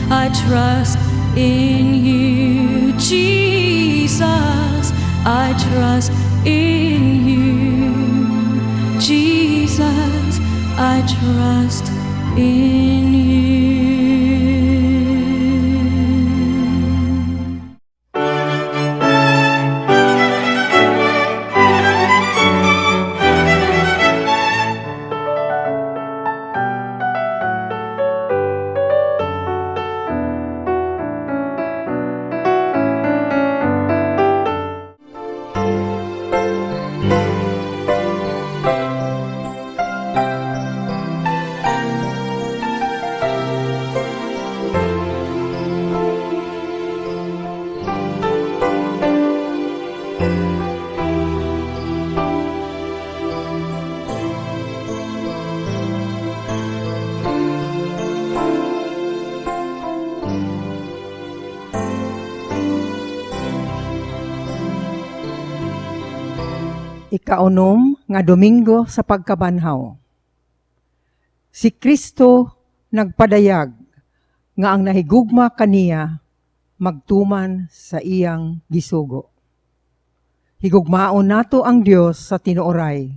I trust in you. Jesus, I trust in you. Jesus, I trust in you. Ikaunom nga Domingo sa Pagkabanhaw. Si Kristo nagpadayag nga ang nahigugma kaniya magtuman sa iyang gisugo. Higugmaon nato ang Dios sa tinuoray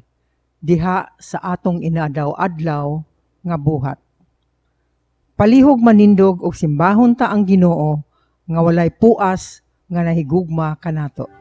diha sa atong inadlaw-adlaw nga buhat. Palihog manindog og simbahon ta ang Ginoo nga walay puas nga nahigugma kanato.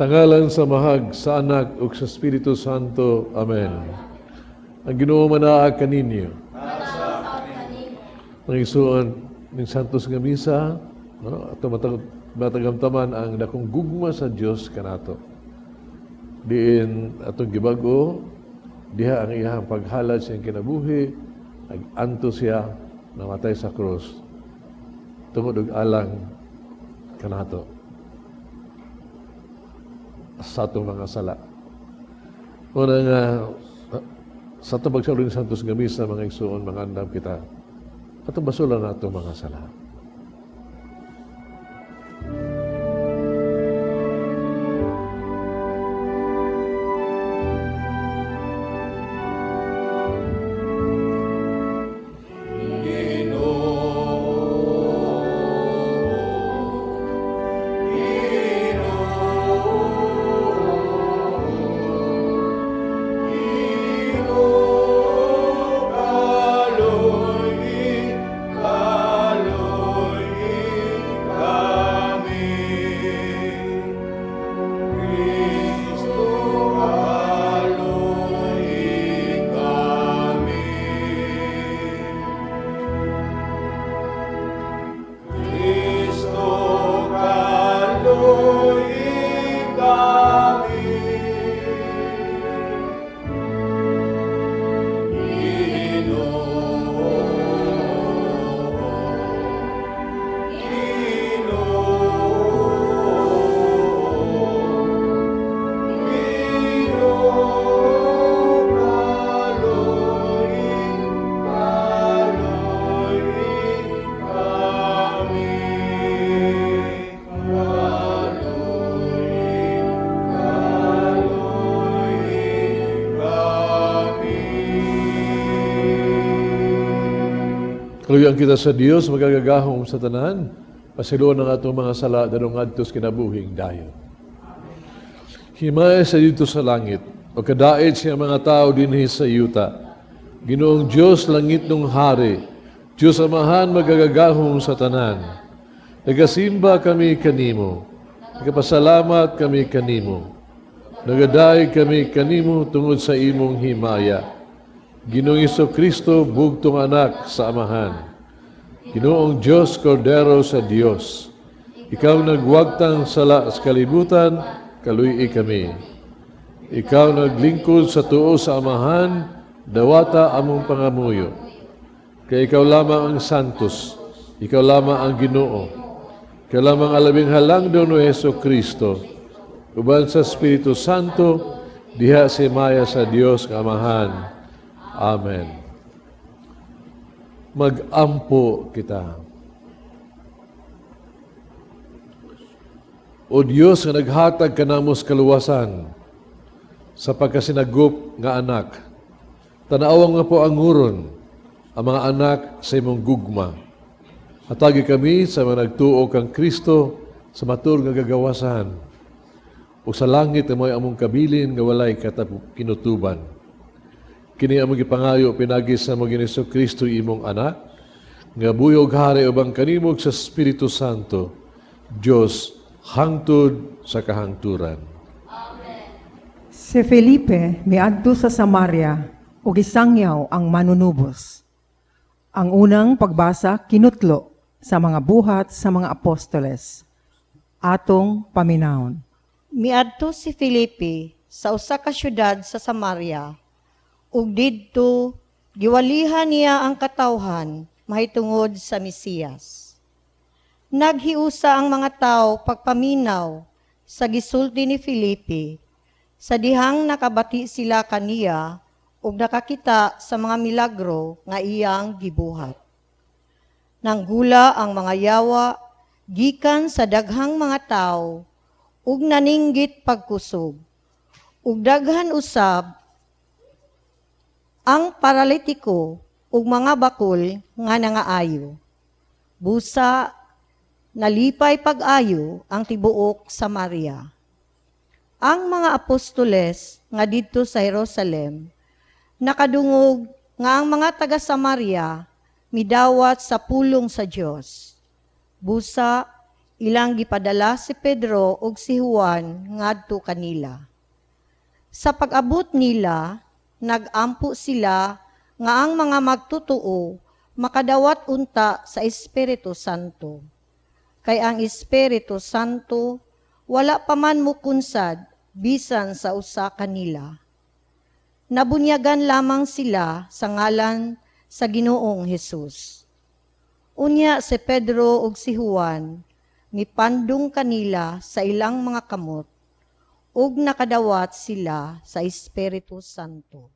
Sa ngalan sa Amahag, sa Anak, ug sa Espiritu Santo. Amen. Ang Ginoo manaa kaninyo. Mga igsuon ning Santos nga Misa, no? Ato matagamtaman ang dakong gugma sa Dios kanato. Diin atong gibag-o, diha ang iyang paghalad sa iyang kinabuhi, nag-anto siya, namatay sa krus, tungod og alang kanato sa atong mga sala. Una nga, sa atong pagsaulog ng Santos nga Misa, mga igsuon, mga andam kita, atong basulan nato mga sala. Kaluyan kita sa Dios, magagagahom sa tanan, pasiluan ang atong mga sala, dadong ngadto sa kinabuhing dayon. Himaya sa dito sa langit, O kadait siya mga tao dinhi sa yuta. Ginoong Diyos, langitnong hari, Diyos Amahan, magagagahom sa tanan. Nagasimba kami kanimo. Nagapasalamat kami kanimo. Nagadayeg kami kanimo tungod sa imong himaya. Ginoong Kristo, bugtong anak sa Amahan. Ginoong Diyos, Kordero sa Diyos. Ikaw nagwagtang sala sa kalibutan, kaluy kami. Ikaw naglingkod sa tuo sa Amahan, dawata among pangamuyo. Kay ikaw lamang ang santos, ikaw lamang ang Ginoo. Ikaw lamang ang labing halangdon o Hesu Kristo. Uban sa Espiritu Santo, diha sa himaya sa Dios nga Amahan. Amen. Mag-ampo kita. O Dios nga naghatag kanamo sa kaluwasan sa pagkasinagop nga anak, tan-awa nga po anguron ang mga anak sa imong gugma. Hatagi kami sa mga nagtuo kang Kristo sa matur nga gagawasan o sa langit nga mo'y among kabilin nga walay kinutuban. Kini among gipangayo pinagi sa among Ginoong Kristo imong anak nga buhi ug hari uban kanimo sa Espiritu Santo, Dios hangtod sa kahangturan. Si Felipe miadto sa Samaria ug gisangyaw ang manunubos. Ang unang pagbasa kinutlo sa mga buhat sa mga apostoles. Atong paminawon. Miadto si Felipe sa usa ka syudad sa Samaria ug didto giwalihan niya ang katawhan mahitungod sa Mesiyas. Naghiusa ang mga tawo pagpaminaw sa gisulti ni Felipe sa dihang nakabati sila kaniya ug nakakita sa mga milagro nga iyang gibuhat. Nanggula ang mga yawa gikan sa daghang mga tawo ug naninggit pagkusog. Ug daghan usab ang paralitiko ug mga bakul nga nangaayo. Busa nalipay pag-ayo ang tibuok Samaria. Ang mga apostoles nga didto sa Jerusalem nakadungog nga ang mga taga Samaria midawat sa pulong sa Dios. Busa ilang gipadala si Pedro ug si Juan ngadto kanila. Sa pag-abot nila, nagampo sila nga ang mga magtutuo makadawat unta sa Espiritu Santo. Kay ang Espiritu Santo wala pa man mukunsad bisan sa usa kanila. Nabunyagan lamang sila sa ngalan sa Ginoong Hesus. Unya si Pedro ug si Juan mipandong kanila sa ilang mga kamot ug nakadawat sila sa Espiritu Santo.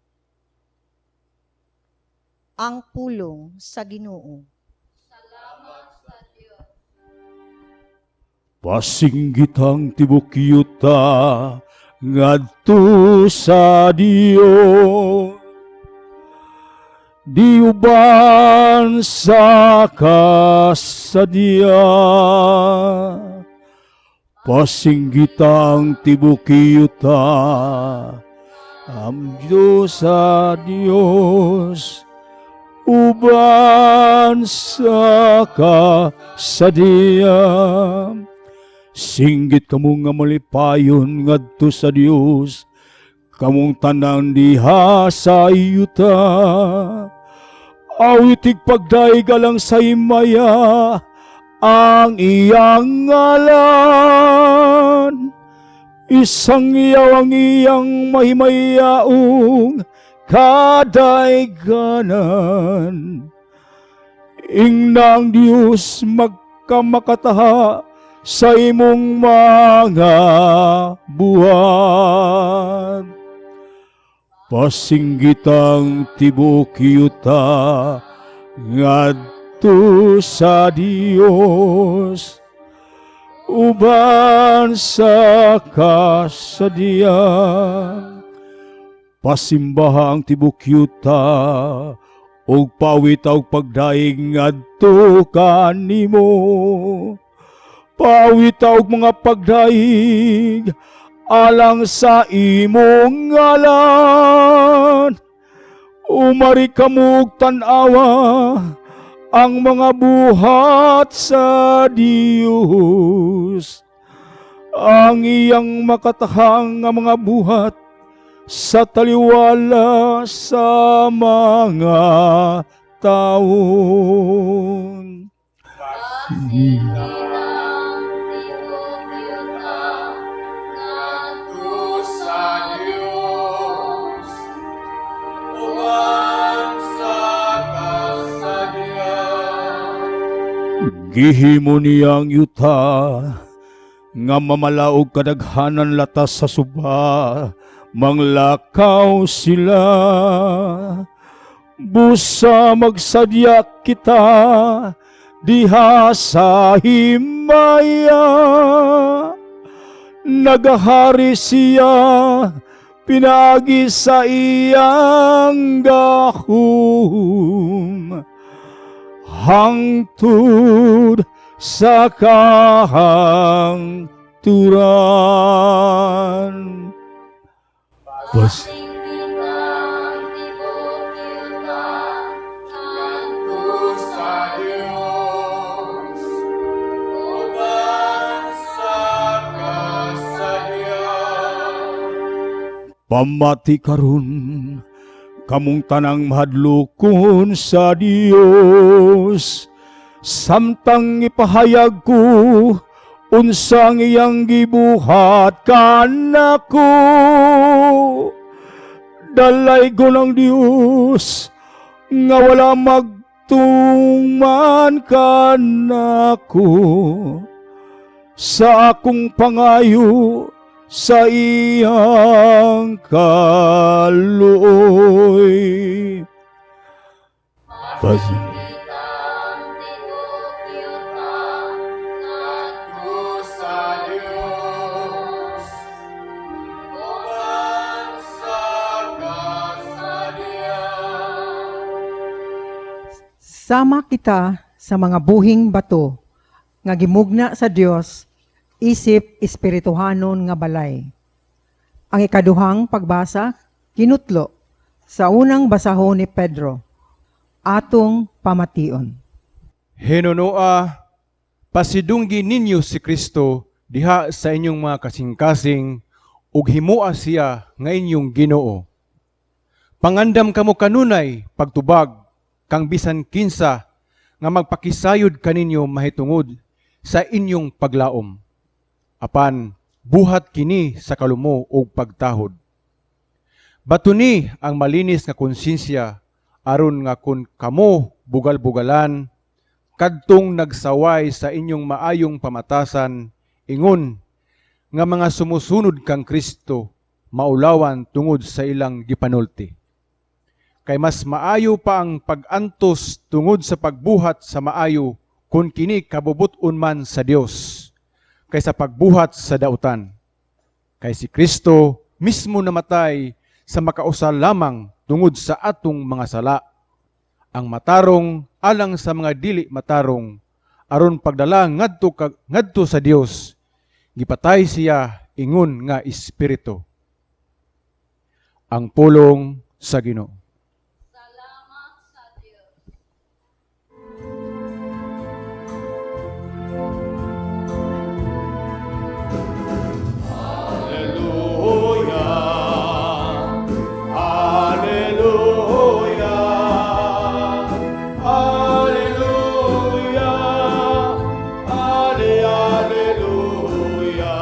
Ang pulong sa Ginoo. Pasinggitang tibok yuta ngadto sa Dios, diuban sa kasadya. Pasinggitang tibok yuta amdo sa Dios, uban sa kasadya. Singgit kamo nga malipayon ngadto sa Dios, kamong tanan diha sa yuta. Awitig pagdaig alang sa himaya ang iyang ngalan. Isangyaw ang iyang mahimayaong kadayganan. Ingna ang Dios magkamakataha sa imong mga buhat. Pasinggitang tibok yuta ngadto sa Dios, uban sa kasadya. Pasimbaha ang tibok yuta ug pawit og pagdaig ngadto kanimo. Pawit og mga pagdaig alang sa imong ngalan. Umari kamo ug tan-awa ang mga buhat sa Dios, ang iyang makatahang nga mga buhat sa taliwala sa mga taon. Sa Dios, uban sa kasadya. Gihimo niya ang yuta nga mamalaog kadaghanan latas sa suba, manglakaw sila. Busa magsadya kita diha sa himaya. Nagahari siya pinaagi sa iyang gahom hangtod sa kahangturan. Bas Sa Dios, uban sa kasadya. Pamati karon kamong tanang mahadlokon sa Dios, samtang ipahayag ko unsang iyang gibuhat kanako. Dalaygon ang Dios nga wala magtuman kanako sa akong pangayo sa iyang kaluoy. Bas Sa Dios, uban sa kasadya. Sama kita sa mga buhing bato nga gimugna sa Dios isip espirituhanon nga balay. Ang ikaduhang pagbasa kinutlo sa unang basahon ni Pedro, atong pamation. Hinunoa, pasidunggi ninyo si Kristo diha sa inyong mga kasing-kasing ug himoa siya nga inyong Ginoo. Pangandam kamo kanunay pagtubag kang bisan kinsa nga magpakisayod kaninyo mahitungod sa inyong paglaom. Apan buhat kini sa kalumo ug pagtahod. Batuni ang malinis nga konsensya aron nga kun kamo bugal-bugalan kadtong nagsaway sa inyong maayong pamatasan, ingon nga mga sumusunod kang Kristo, maulawan tungod sa ilang gipanulti. Kay mas maayo pa ang pag-antos tungod sa pagbuhat sa maayo kun kini kabubut-on man sa Dios kaysa pagbuhat sa dautan. Kay si Kristo mismo namatay sa makausa lamang tungod sa atong mga sala, ang matarong alang sa mga dili matarong, aron pagdala ngadto sa Dios. Gipatay siya ingon nga espiritu. Ang pulong sa Ginoo. Alleluia, Alleluia, Alleluia, Ale, Alleluia.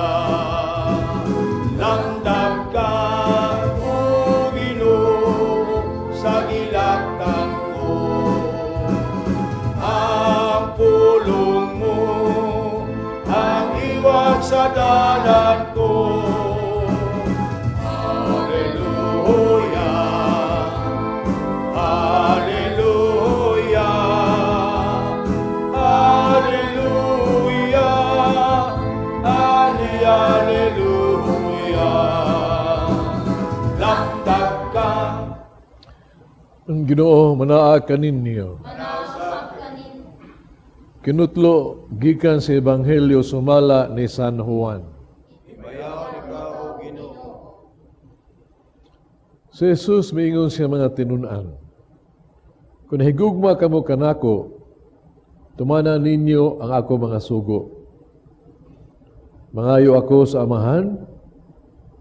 Landap ka, O Ginoo, sa gilaktan ko. Ang pulong mo, ang iwag sa dalan ko. Alleluia, Alleluia, Alleluia, Ale, Alleluia. Landap ka. Ang Ginoo manaa kaninyo. Kinutlo gikan sa Ebanghelyo sumala ni San Juan. Si Jesus miingon siya mga tinun-an, "Kung higugma kamo kanako, tumana ninyo ang ako mga sugo. Mangayo ako sa Amahan,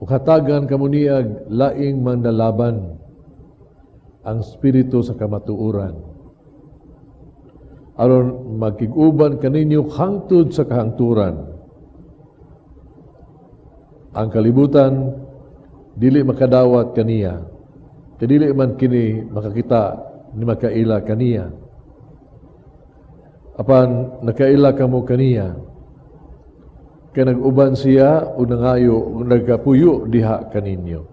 ug hatagan kamo niyag laing manlalaban, ang Espiritu sa kamatuoran. Aron magkig-uban kaninyo hangtod sa kahangturan. Ang kalibutan dili makadawat kaniya, kay dili man kini makakita ni makaila kaniya. Apan nakaila kamo kaniya, kay nag-uban siya ug nangayo ug nagkapuyo diha kaninyo.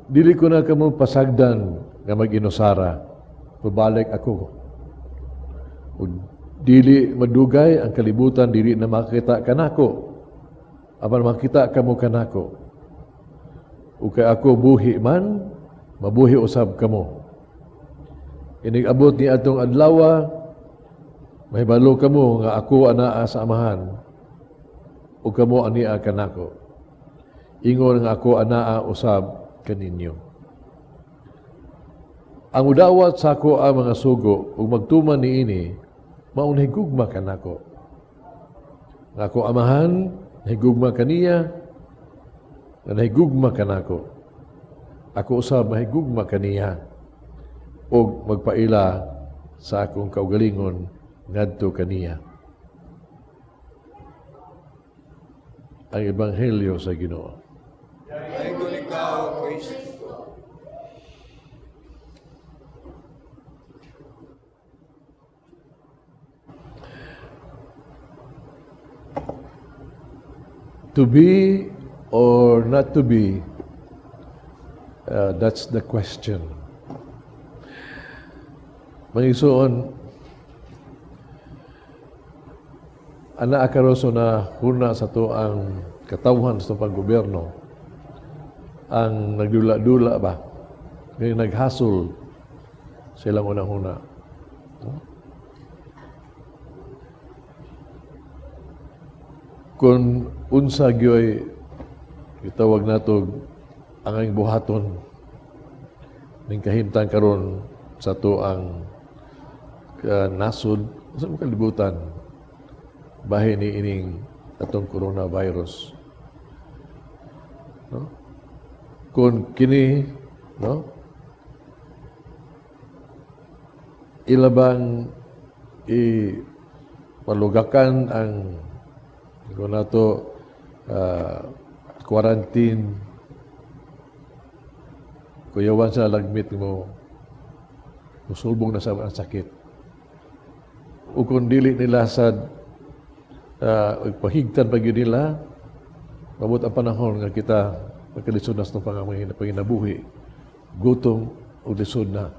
Dili ko na kamo pasagdan nga mag-inusara, pabalik ako. Ug dili madugay ang kalibutan dili na makita kanako, apan makita kamo kanako. Ug kay ako buhi man, mabuhi usab kamo. Inig-abot ni atong adlawa, mahibalo kamo nga ako anaa sa Amahan, ug kamo ania kanako. Ingon nga ako anaa usab kaninyo. Ang udawat sa ako ang mga sugo ug magtuman niini, mao nahigugma kanako. Nga ako Amahan, nahigugma kaniya, nga nahigugma kanako. Ako usab mahigugma kaniya ug magpaila sa akong kaugalingon ngadto kaniya." Ang Ebanghelyo sa Ginoo. Dayon ikaw, Kristo. To be or not to be, that's the question. Mga igsoon, anaa karon sa huna sa to ang katawhan sa panggobyerno, ang nagdula-dula ba, ngayon naghasol silang unang-una. No? Kung unsa gyoy gitawag nato ang ang buhaton ning kahimtang karon sa to ang nasod sa mga kalibutan bahin ni ining atong coronavirus. No? Kung kini, no, ilabang i palugakan ang kung nato quarantine, kuyawan sa lagmit mo, musulbong na sa ang sakit. O kung dili nila sa pahigtan pa gyud nila, mabot ang panahon nga kita magkalisod na sa itong panginabuhi, gutom o lisod na.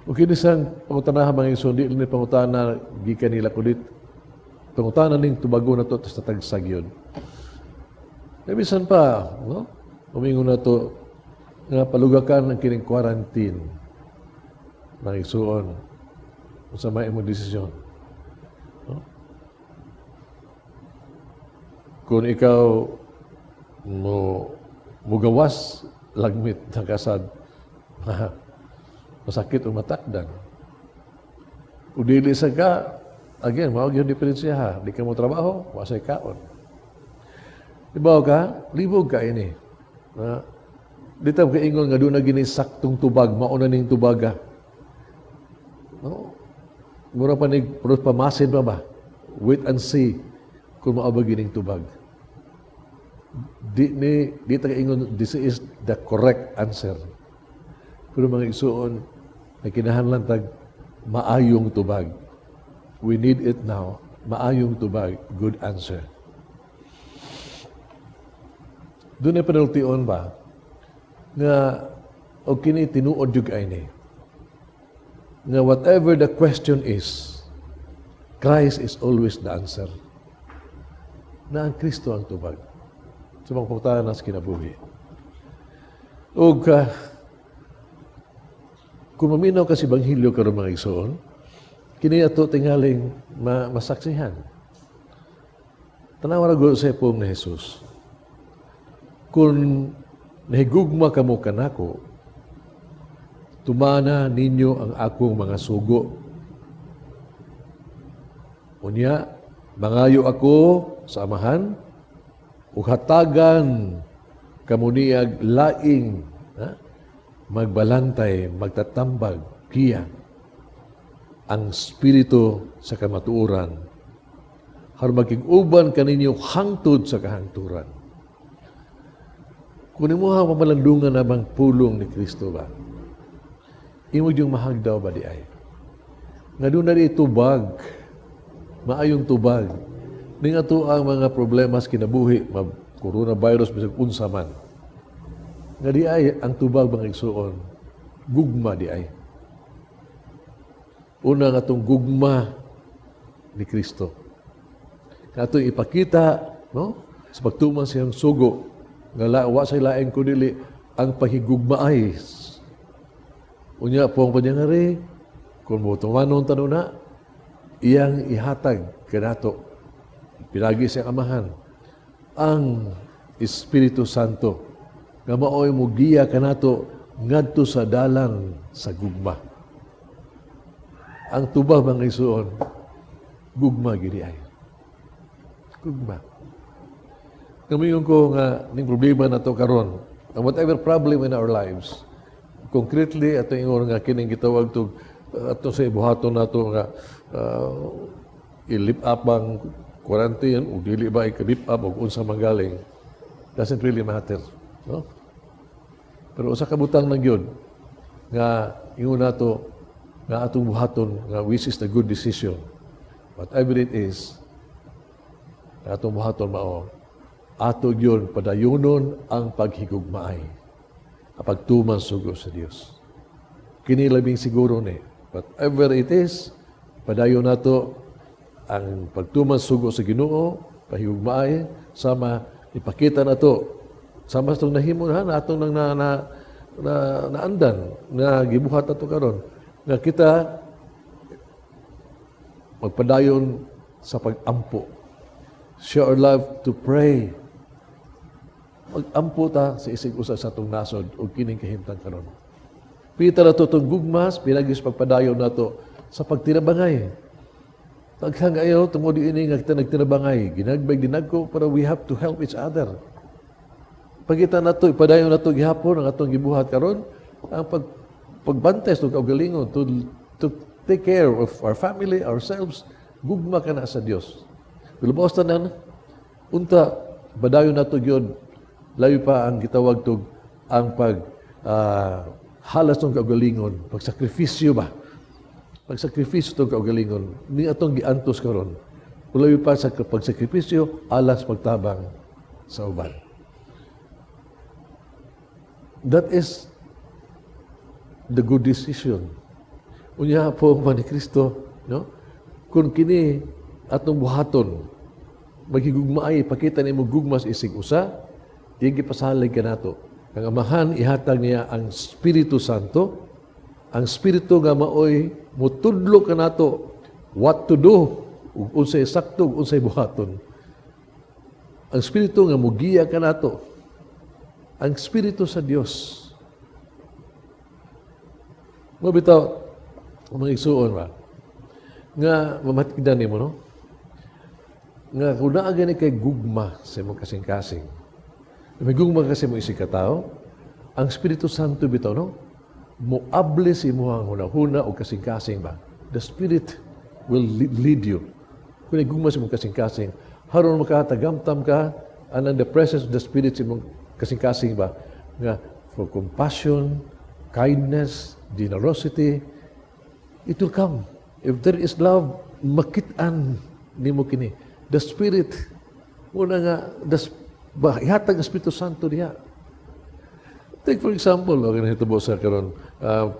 O kini sang pangutanahan mga igsoon, di ni pangutana gikan nila kulit, pangutana ning tubago na to sa tagsag yun. Bisan pa, no? Umingon na to, nga palugakan ang kining quarantine mga igsoon, unsa may imong desisyon. No? Kung ikaw mo mugawas lagmit na kasad, masakit o matakdan. O dili sa ka, again, mao gyud diferensya ha. Di ka mo trabaho, wa say kaon. Ibaw ka, libog ka ini. Na, di ta kaingon nga doon na gini saktong tubag, mauna ning tubaga. No? Mura pa ni pamasin pa ba? Wait and see kung mao ba gining tubag. Di ni di ta kaingon this is the correct answer. Pero mga igsuon, nagkinahanglan tag maayong tubag. We need it now. Maayong tubag, good answer. Doon ay panultion ba nga o kini tinuod jud ay ni nga whatever the question is, Christ is always the answer. Na ang Kristo ang tubag sa mga pangutana sa kinabuhi. Ug kung maminaw ka sa Ebanghelyo karon mga igsoon, kini ato tingaling masaksihan. Tanawa ra gud sa ipong ni Jesus. Kung nahigugma kamo kanako, tumana ninyo ang akong mga sugo. Unya, mangayo ako sa Amahan, ug hatagan kamo niyag laing, ha, magbalantay, magtatambag, giya, ang Espiritu sa kamatuoran, aron makig-uban kaninyo hangtod sa kahangturan. Kung imo ha mamalandungan namang pulong ni Kristo ba, imo yung mahagdaw ba di ay? Nga duna di tubag, maayong tubag. Ning ato ang mga problema sa kinabuhi, coronavirus, bisag unsa man. Nga di ay ang tubag, mga igsuon, gugma di ay. Una nga atong gugma ni Kristo. Nga atong ipakita, no, sa pagtuman sa iyang sugo, nga wa say laing kundili ang paghigugmaay. Unya po ang panyangari, kung mo tumanon tano na, iyang ihatag kanato, pinagi sa Amahan, ang Espiritu Santo, nga maoy mugiya kanato ngadto sa dalan sa gugma. Ang tubag, mga igsuon, gugma gid ay. Gugma. Kamayon ko nga ning problema na to karon, and whatever problem in our lives, concretely ato ingon nga kining gitawag to ato sa ibuhaton nato nga i-lift up ang quarantine o dili ba i-lift up o unsa man galing, doesn't really matter, no? Pero usa ka butang lang gyud nga ingon nato nga atong buhaton nga which is the good decision, whatever it is, nga atong buhaton mao ato gyud padayonon ang paghigugmaay, ang pagtuman sugo sa Dios. Kini labing siguro ni, whatever it is, padayon nato ang pagtuman sugo sa Ginoo, pahigugmaay, sama ipakita nato sama sa itong nahimo na atong nang na naandan na gibuhat nato karon nga kita magpadayon sa pag-ampo. Show our love to pray. Mag-ampo ta sa isig usa sa atong nasod ug kining kahimtang karon. Pita na to itong gugmas, pinagis pagpadayon nato sa pagtinabangay. Daghang ayaw, tungod ini nga kita nagtinabangay. Ginagbay, dinagko, pero we have to help each other. Pagita nato, ipadayon nato gihapon ang atong gibuhat karon, ang pagbantay sa kaugalingon, to take care of our family, ourselves, gugma ka na sa Dios. Pero tanan, unta, padayon nato gyud, layo pa ang gitawag tog ang pag halas ng kaugalingon, pagsakripisyo ba? Pagsakripisyo tong kaugalingon, ni atong giantos karon. Layo pa sa pagsakripisyo, alas pagtabang sa uban. That is the good decision. Unya po man ni Kristo, no? Kung kini atong buhaton, maghigugmaay, pakita nimo gugma sa isig usa, iyang gipasalig kanato. Ang Amahan ihatag niya ang Espiritu Santo, ang Espiritu nga maoy mutudlo kanato what to do, ug unsay sakto, ug unsay buhaton. Ang Espiritu nga mugiya kanato, ang Espiritu sa Dios. Mo bitaw, mga igsuon ba, nga mamatikdan nimo, no? Nga kung naa gani kay gugma sa imong kasing-kasing, may gugma ka sa imong isig katao, ang Espiritu Santo bitaw, no, moabli sa imong hunahuna o kasing-kasing ba. The Spirit will lead you. Kung gugma sa imong kasing-kasing, haron makatagamtam ka anang the presence of the Spirit sa imong kasing-kasing ba, nga for compassion, kindness, generosity, it will come. If there is love, makitaan nimo kini. The Spirit, muna nga, ba, ihatag ang Espiritu Santo diha. Take for example, okay, nahitabo sa karon,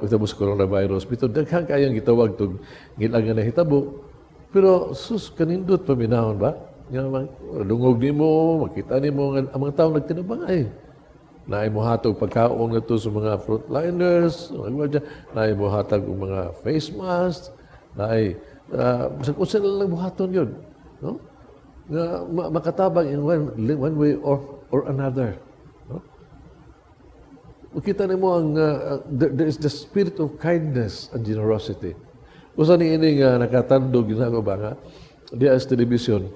hitabo sa coronavirus, bitaw daghan kayong gitawag tug ngilang nga nahitabo. Pero sus, kanindot paminahon ba? Nga dungog nimo, makita nimo nga ang mga tao nagtinabangay. Naay mohatag pagkaon ngadto sa mga frontliners, mga gwardiya, naay mohatag og mga face mask, naay bisag unsa na lang buhaton yun, no? Nga makatabang in one way or another. Makita nimo ang there is the spirit of kindness and generosity. Usa ni ini nga nakatandog ginako ba nga diya sa television.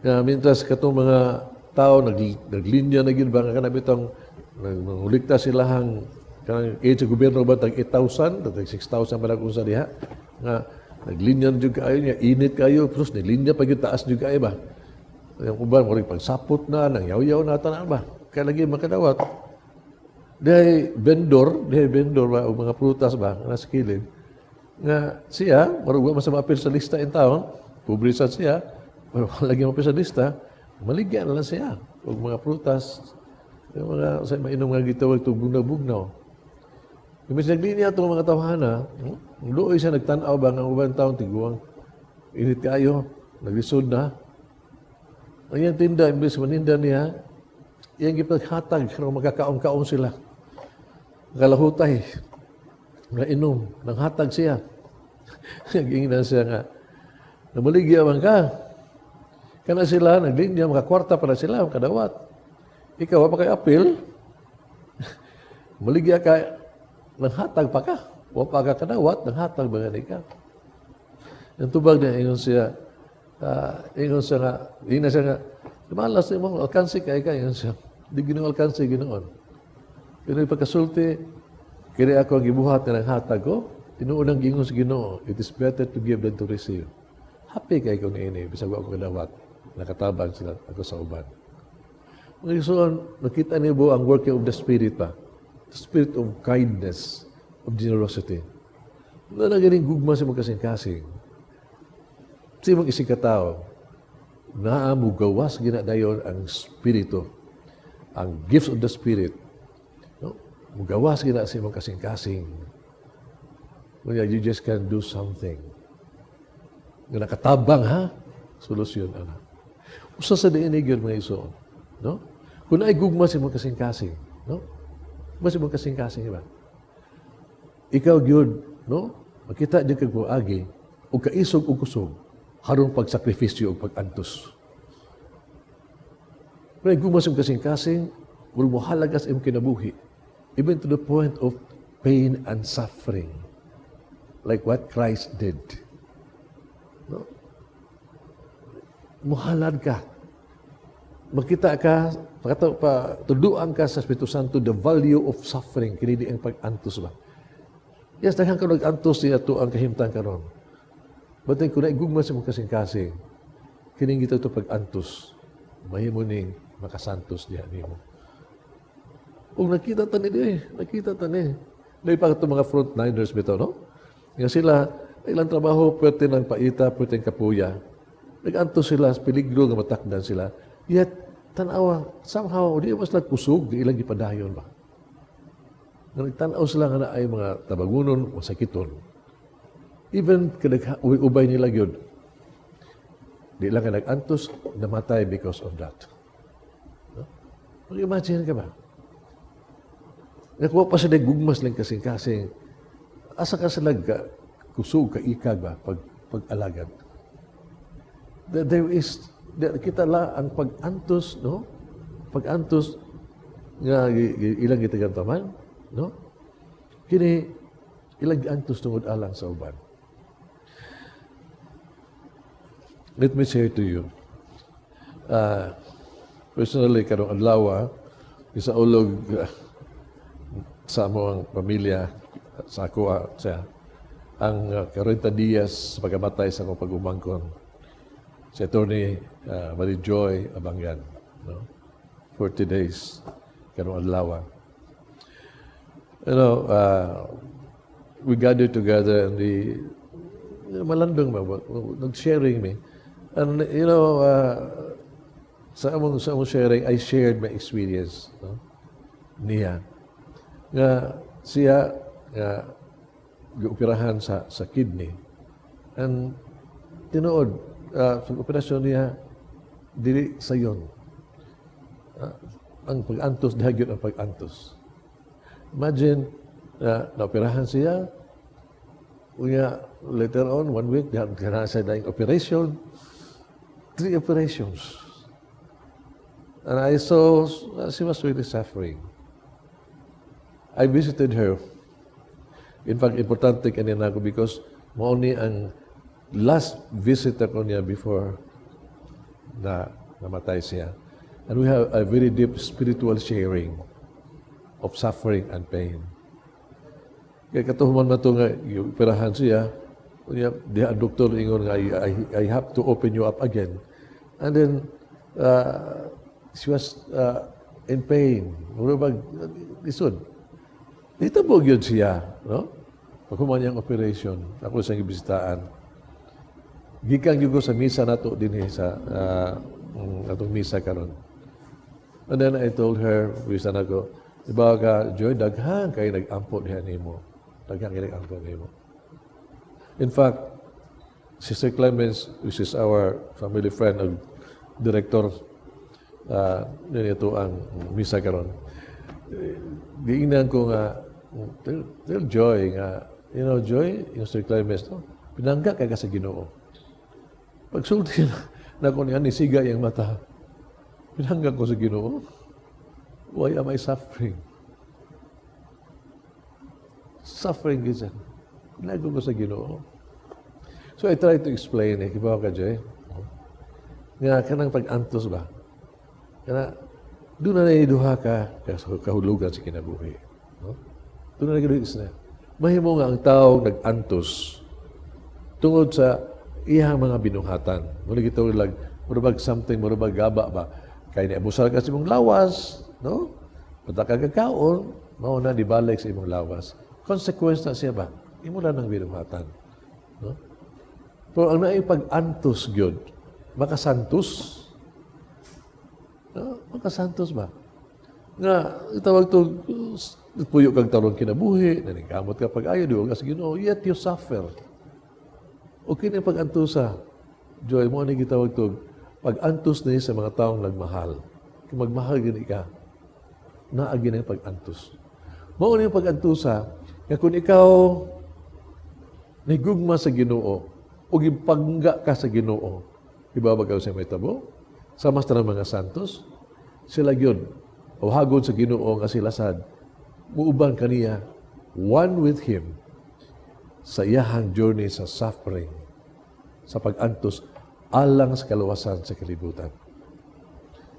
Nga mintras katong mga tao naglinya na gyud ba nga kana bitong nangolekta silahang kanang aid sa gobyerno ba, tag 8,000, tag 6,000 ba na unsa diha nga naglinya jud kaayo niya, init kayo, plus nilinya pa gyud, taas jud kaayo ba. Yung uban mo pagsapot na nang yaw-yaw na tanan ba kay lagi makadawat. Dihay vendor ba o mga prutas ba nga nasa kilid nga siya marug wa man sa maapil sa lista in town, pobre sad siya, pero lagi maapil sa lista, maligya na lang siya og mga prutas, yung mga sa mainom nga gitawag tug bugnaw-bugnaw. Imbes naglinya itong mga tawhana, luoy siya nagtan-aw ba nga ang uban taon tiguang init kayo, naglisod na. Ang iyang tinda, imbes maninda niya, iyang gipaghatag karong magkakaon-kaon sila. Kalahutay, nga inom, nanghatag siya. Nag-ingnan siya nga, "Namaligya man ka. Kana sila, naglinya, makakwarta pa na sila, makadawat. Ikaw, wa pa kay apil, maligya ka, nanghatag pa ka. Wa pa ka kadawat, nanghatag ba nga ka?" Ang tubag niya, ingon siya nga, ingnan siya nga, "Malas mo, alkansi kay ka," ingon siya. "Di Ginoo alkansi Ginoon. Pero pagkasulti, kini ako ang gibuhat nga nanghatag ko, tinuod ang giingon sa Ginoo, 'It is better to give than to receive.' Happy kay ko niini, bisag wa ko kadawat, nakatabang sila ako sa uban." Mga igsoon, nakita niyo ang working of the Spirit pa. The spirit of kindness, of generosity. Na nagaling gugma sa mga kasing-kasing. Sa imong isig katao, naa mugawas gina dayon ang spirito, ang gifts of the Spirit. No? Mugawas gina sa imong kasing-kasing. Kunya, you just can do something nga nakatabang ha, solusyon ana. Usa sa diinig yun, mga igsoon. No? Kung naay gugma sa imong kasing-kasing, no? Gugma sa imong kasing-kasing, ba? Ikaw gyud, no? Makita jud kag agi og kaisog og kusog haron pagsakripisyo og pag-antos. Kung naay gugma sa imong kasing-kasing, murag mohalaga sa imong kinabuhi, even to the point of pain and suffering, like what Christ did. No? Muhalad ka. Makita ka, pagkato, pa, tuduan ka sa Espiritu Santo the value of suffering, kini di ang pag-antos ba. Yes, daghan ka nag-antos niya to ang kahimtang karon. But then, kung naigugma sa mong kasing-kasing, kining gito ito pag-antos, mahimo ning makasantos diha nimo. Ug nakita ta ni eh, nakita ta ni. Dahil pa ito mga frontliners bitaw, no? Nga sila, ilang trabaho, pwede ng paita, pwede ng kapuya. Nag-antos sila, peligro nga matakdan sila. Yet, tanawa, somehow, di mas sila kusog, ilang gipadayon ba? Nga nagtanaw sila nga na ay mga tabangunon, masakiton. Even kanag ubay nila gyud. Di lang ka nag-antos, namatay because of that. No? Mag-imagine ka ba? Nakuha pa sila gugmas lang kasing-kasing. Asa ka sila ka, kusog, kaikag ba, pag-alagad? There, kita la ang pag-antos, no? Pag-antos nga ilang gitagantaman, no? Kini ilang giantos tungod alang sa uban. Let me say to you, personally, karong adlaw, isa ulog sa among pamilya, sa ako, siya, ang 40 dias sa pagkamatay sa akong pag-umangkon, si Attorney Marie Joy Abangyan. No? 40 days, karong adlaw. We gathered together and the malandong ba, nag-sharing me. And sa among sharing, I shared my experience, no? Niya. Nga siya nga gioperahan sa kidney. And tinuod, sa operasyon niya dili sayon. Ang pag-antos, diha gyud ang pag-antos. Imagine, naoperahan siya, unya later on, one week, diha na siya daing operation, three operations. And I saw she was really suffering. I visited her. In fact, importante kani nako because mao ni ang last visit ako niya before na namatay siya. And we have a very deep spiritual sharing of suffering and pain. Kaya katuhuman na ito nga, operahan siya, unya, diha ang doktor ingon nga, I have to open you up again." And then, she was in pain. Mura bag, lisod. Nitabog yun siya, no? Paghuman niyang operation, ako siyang ibisitaan. Gikan gyud ko sa misa nato dinhi sa atong misa karon. And then I told her, bisan ako, "Iba ka, Joy, daghan kay nag-ampo diha nimo. Daghan kay nag-ampo nimo." In fact, Sister Clemens, which is our family friend and director nito ang misa karon. Eh, giingnan ko nga, tell Joy nga, "Joy," yung Sister Clemens, no, "pinangga kay ka sa Ginoo." Pagsulti na ko niya, nisiga iyang mata. "Pinangga ko sa Ginoo? Why am I suffering? Suffering gid siya. Pinangga ko sa Ginoo." So I try to explain eh, kibaw ka, Joy, nga kanang pag-antos ba? Kana, doon na duha ka kahulugan sa kinabuhi. No? Doon na na. Mahimo nga ang tao nag-antos tungod sa iyang mga binuhatan. Muna gito lag, mura bag something, mura bag gaba ba? Kay niabusar ka sa imong lawas, no? Pata ka kakaon, mao na dibalik sa imong lawas. Consequence na siya ba? Imo lang ang binuhatan. No? Pero ang naay pag-antos gyud, makasantos. No? Makasantos ba? Nga, itawag to, puyo kag tarong kinabuhi, naningkamot ka pag-ayo, di ka sa Ginoo, yet you suffer. Okay na pag-antusa. Joy, mo ani gitawag to, pag-antos ni sa mga taong nagmahal. Kung magmahal gini ka, naagi na yung pag-antos. Mao ni pag-antusa, nga kung ikaw nigugma sa Ginoo, o gipangga ka sa Ginoo, ibabagaw sa may tabo, sama sa mga santos, sila gyud, hagon sa Ginoo nga sila sad, muuban kaniya, one with Him, sa iyahang journey sa suffering, sa pag-antos, alang sa kaluwasan sa kalibutan.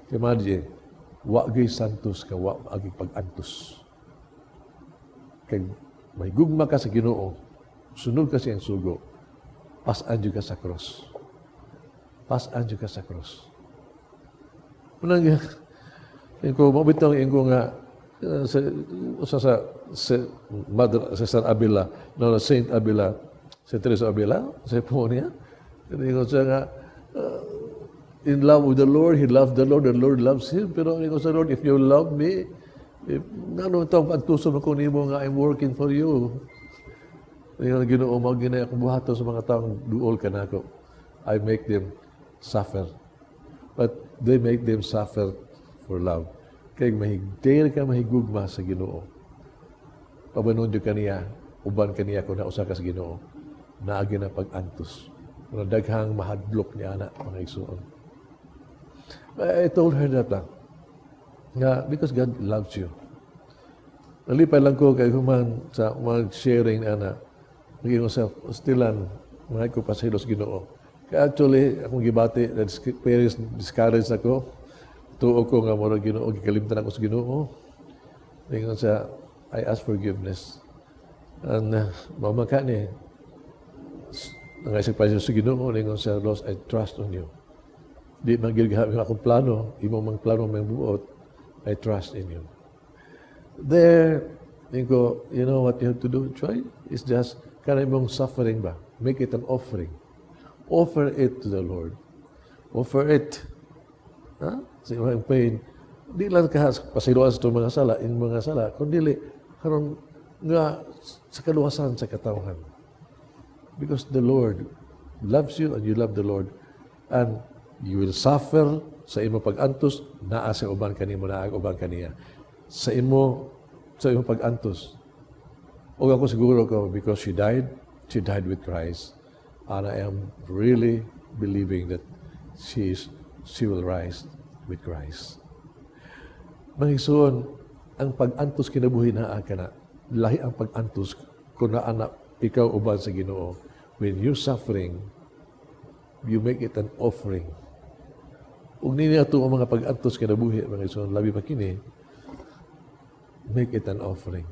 Kaya mga wa gyud santos ka wa agi pag-antos. Kay may gugma ka sa Ginoo, sunod ka siyang sugo, pas-an jud ka sa cross. Pas-an jud ka sa cross. Unang, ko, mabitong ko nga, sa, usa sa Mother, Sister Avila, no, Saint Avila, Saint Teresa Avila, sa po niya, ingon siya nga, in love with the Lord, he loved the Lord, the Lord loves him. Pero ingon sa Lord, "If you love me, if, ngano ito, antuson ko nimo nga I'm working for you?" Ingon Ginoo, mao ginay akong buhaton sa mga taong duol kanako. I make them suffer. But they make them suffer for love. Kay mahigdel ka mahigugma sa Ginoo. Pabanon jud kaniya, uban kaniya kung nausa ka sa Ginoo. Naagi na pag-antos. Kung daghang mahadlok niya ana mga igsoon. I told her that lang. Nga, because God loves you. Nalipay lang ko kay human sa mag-sharing ana. Naging sa stilan, mga ko pasaylo sa Ginoo. Kaya actually, akong gibati, parents discouraged ako. Tuo ko nga murag Ginoo, gikalimtan ako sa Ginoo. Ingon sa, I ask forgiveness. And mama ka ni, nangaisip pa siya sa Ginoo, ingon sa, "Lord, I trust on you. Di man gyud akong plano, imo mang plano may buot, I trust in you." There, ko, you know what you have to do, Troy? It's just, kanang imong suffering ba? Make it an offering. Offer it to the Lord. Offer it. Ha? Sa imong pain. Di lang ka pasayloan sa itong mga sala, in mga sala, kundi karon nga sa kaluwasan sa katawhan. Because the Lord loves you and you love the Lord. And you will suffer sa imo pag-antos, naa sa uban kanimo, naa uban kaniya. Sa imo pag-antos. O ako siguro ko, because she died with Christ. And I am really believing that she will rise with Christ. Mga igsoon, Ang pag-antos kinabuhi naa kana. Lahi ang pag-antos kung naa na ikaw uban sa Ginoo. When you suffering, you make it an offering. Ug nini ato ang mga pag-antos kinabuhi, mga igsoon, labi pa kini, make it an offering.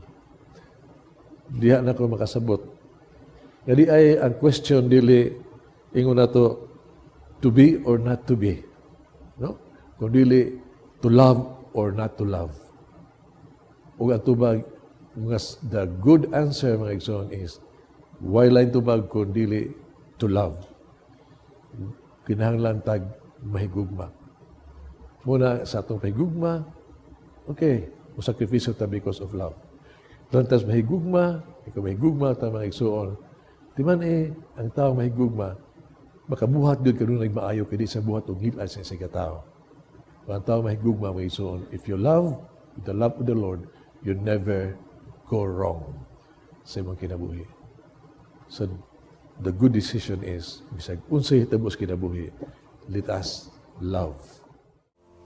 Diha na ko makasabot. Nga di ay ang question dili ingon nato to be or not to be. No? Kung dili to love or not to love. Ug ang tubag mga the good answer, mga igsoon, is way lain tubag kun dili to love. Kinahanglan tag mahigugma. Muna sa atong pahigugma, okay, mo sakripisyo ta because of love. Lantas mahigugma, ikaw mahigugma ta, mga igsoon. Di man eh, ang tao mahigugma, makabuhat gyud kanunay maayo kay di sa buhat og ngil-ad sa isa ka tao. Kung ang tao mahigugma, mga igsoon, if you love, with the love of the Lord, you never go wrong sa imong kinabuhi. So, the good decision is, bisag unsay hitabo sa kinabuhi, let us love.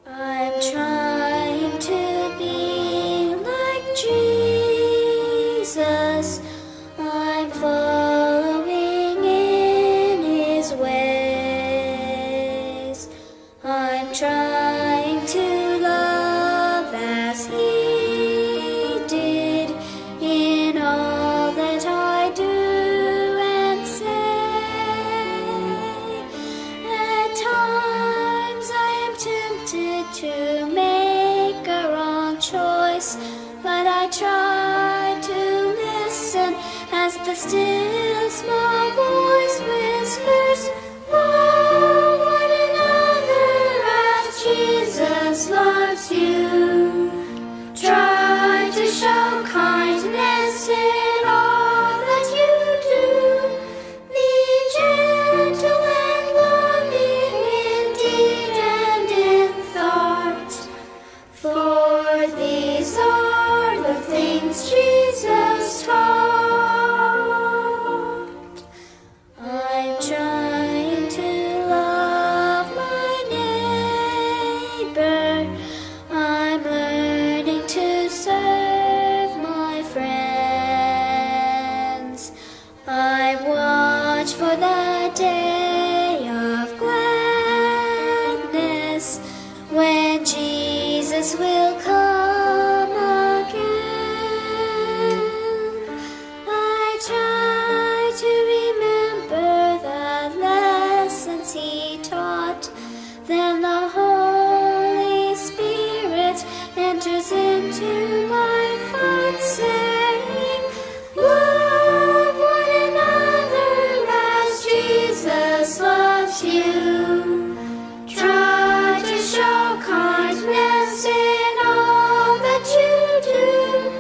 I'm trying to be like Jesus. I'm following in his ways. I'm trying to love as he did in all that I do and say. At times I am tempted to make a wrong choice, but I try to listen as the still small voice whispers, "Love one another as Jesus loves you. Try to show kindness in all that you do. Be gentle and loving in deed and in thought. For these are the things Jesus taught." I'm trying to love my neighbor. I'm learning to serve my friends. I watch for the day of gladness when Jesus will come again. I try to remember the lessons he taught. Then the Holy Spirit enters into my thoughts, saying, "Love one another as Jesus loves you. Try to show kindness in all that you do.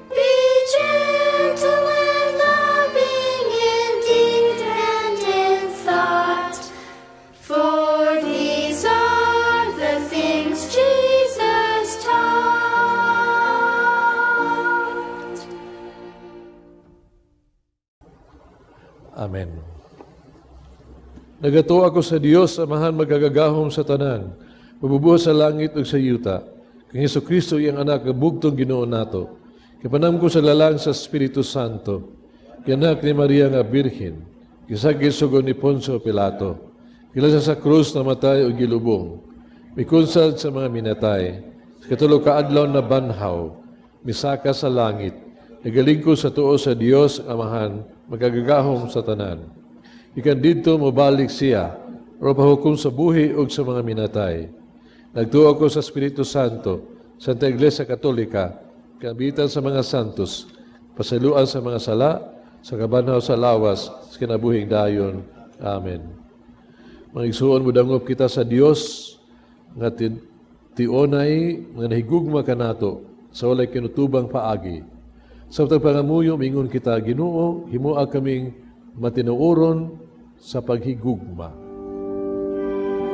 Be gentle and loving in deed and in thought. For these are the things Jesus taught." Amen. Nagatuo ako sa Dios, Amahan makagagahom sa tanan, magbubuhat sa langit ug sa yuta. Kang Hesus Kristo iyang anak, bugtong Ginoo nato. Kapanam ko sa lalang sa Espiritu Santo. Gianak ni Maria nga Birhen. Gisagid sugod ni Poncio Pilato. Gilansa sa krus, namatay ug gilubong. Mikunsad sa mga minatay. Sa katulo ka adlaw nabanhaw. Misaka sa langit. Nagalingkod sa tuo sa Dios Amahan, makagagahom sa tanan. Gikan didto mobalik siya, aron pahukom sa buhi ug sa mga minatay. Nagtuo ako sa Espiritu Santo, Santa Iglesia Katolika, kabitan sa mga santos, pasayloan sa mga sala, sa kabanhaw sa lawas, sa kinabuhing dayon. Amen. Mga igsuon, mudangop kita sa Dios nga tionay nga nahigugma kanato sa walay kinutubang paagi. Sa pangamuyo, mingon kita, "Ginoo, himoa kaming matinuoron sa paghigugma."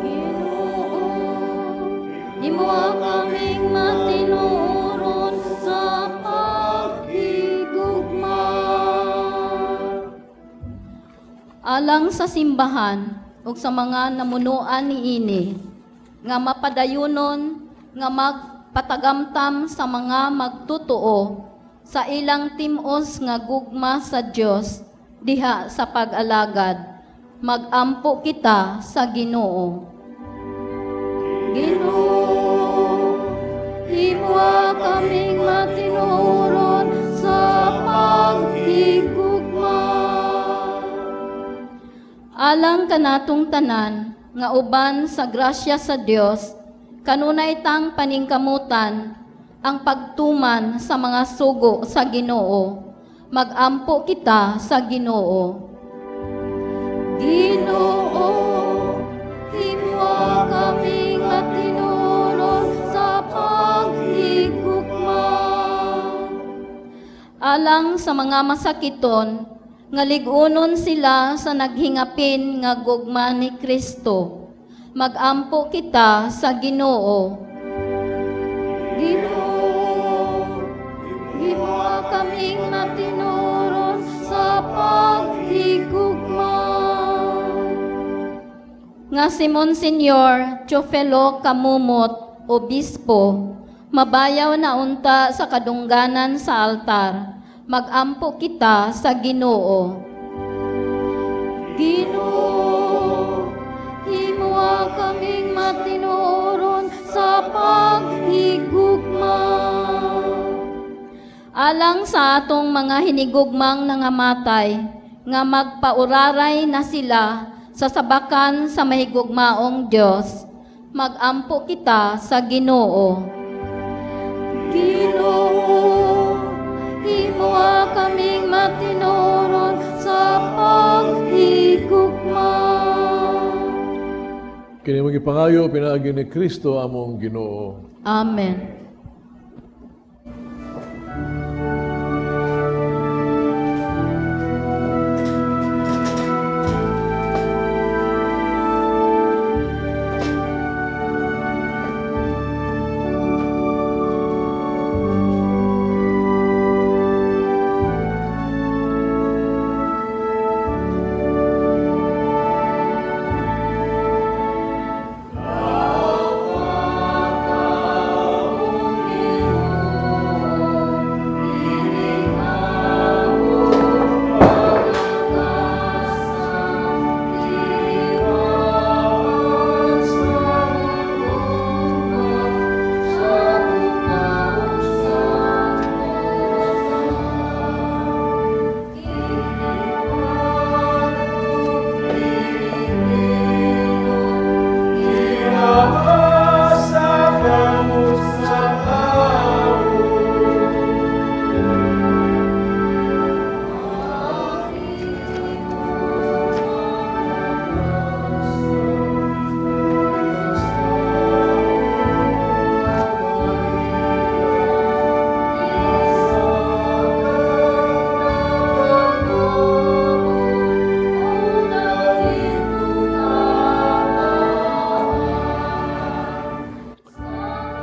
Ginoo, himoa kaming matinuoron sa paghigugma. Alang sa simbahan ug sa mga namunuan niini nga mapadayonon nga mag patagamtam sa mga magtotoo sa ilang timos nga gugma sa Dios diha sa pag-alagad. Magampo kita sa Ginoo. Ginoo, himua kaming matinuron sa paghigugma. Alang kanatong tanan nga uban sa grasya sa Dios, kanunay tang paningkamutan ang pagtuman sa mga sugo sa Ginoo. Magampo kita sa Ginoo. Ginoo, himua kaming matinuron sa paghigugma. Alang sa mga masakiton, nga lig-unon sila sa naghingapin nga gugma ni Kristo. Magampo kita sa Ginoo. Ginoo, himua kaming matinuron sa paghigugma. Nga si Monsignor Teofilo Camomot, Obispo, mabayaw na unta sa kadungganan sa altar. Magampo kita sa Ginoo. Ginoo, himua kaming matinuron sa paghigugma. Alang sa atong mga hinigugmang nangamatay, nga magpauraray na sila sa sabakan sa mahigugmaong Dios, magampo kita sa Ginoo. Ginoo, himua kaming matinuron sa paghigugma. Kini mga gipangayo pinaagi ni Kristo among Ginoo. Amen.